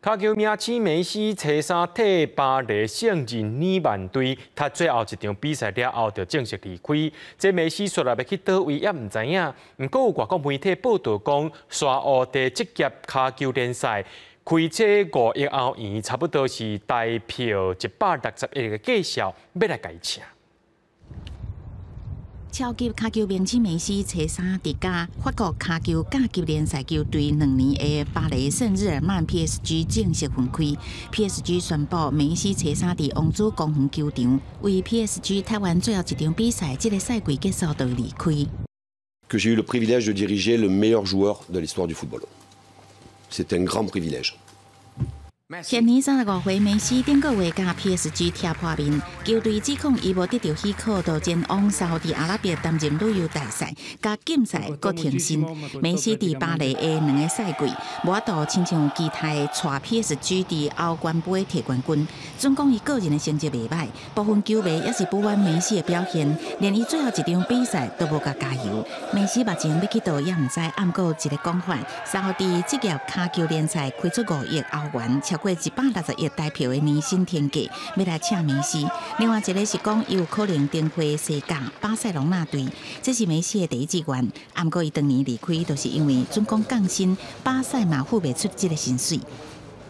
跤球明星梅西初三替巴黎聖日耳曼隊踢最後一場比賽了後，就正式離開。這梅西煞來欲去佗位也毋知影。毋過有外國媒體報導講，沙烏地職業跤球聯賽開這五億歐元，差不多是台票160億的價數，欲來共伊請。超級跤球明星梅西初三佇佮法國跤球甲級聯賽球隊兩年的巴黎聖日耳曼 PSG 正式分開。PSG 宣布梅西初三佇王子公園球場為 PSG 踢完最後一場比賽，這个賽季結束就離開。 Que j'ai eu le privilège de diriger le meilleur joueur de l'histoire du football. C'est un grand privilège. 現年35歲，梅西頂個月佮 PSG 踢破面，球隊指控伊無得著許可，就前往沙烏地阿拉伯擔任旅遊大使，共禁賽閣停薪。梅西佇巴黎的兩个賽季，無法度親像其他的帶 PSG 佇歐冠杯提冠軍。準講伊個人的成績袂䆀，部分球迷也是不滿梅西的表現，連伊最後一場比賽都無共加油。梅西目前欲去佗也毋知，毋過有一个講法，沙烏地職業跤球聯賽開出五億歐元，超過160億台票的年薪天價，欲來請梅西。另外一个是講，伊有可能轉會西甲巴塞隆納隊，這是梅西的第一志願。毋過伊當年離開，就是因為準講降薪，巴塞嘛付袂出這个薪水。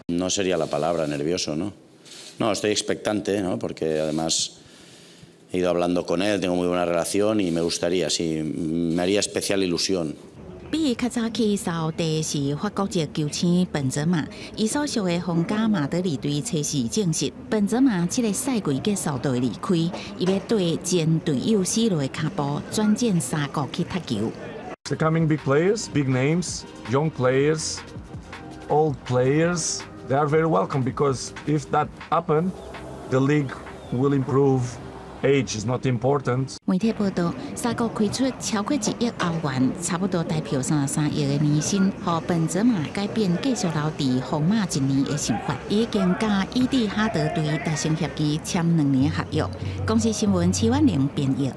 No sería la palabra nervioso, ¿no? No, estoy expectante, ¿no? Porque además he ido hablando con él, tengo muy buena relación y me gustaría, sí, me haría especial ilusión. 比伊較早去沙烏地是法國籍球星本澤馬，伊所屬的皇家馬德里隊初四證實，本澤馬這个賽季結束就會離開，伊欲綴前隊友 C 羅的跤步，轉戰沙國去踢球。 The coming big players, big names, young players, old players, they are very welcome because if that happen, the league will improve. Age is not important. 媒體報導，沙國開出超過1億歐元，差不多台票33億的年薪，予本澤馬改變繼續留佇皇馬一年的想法。伊已經佮伊蒂哈德隊達成協議，簽兩年合約。公視新聞徐婉玲編譯。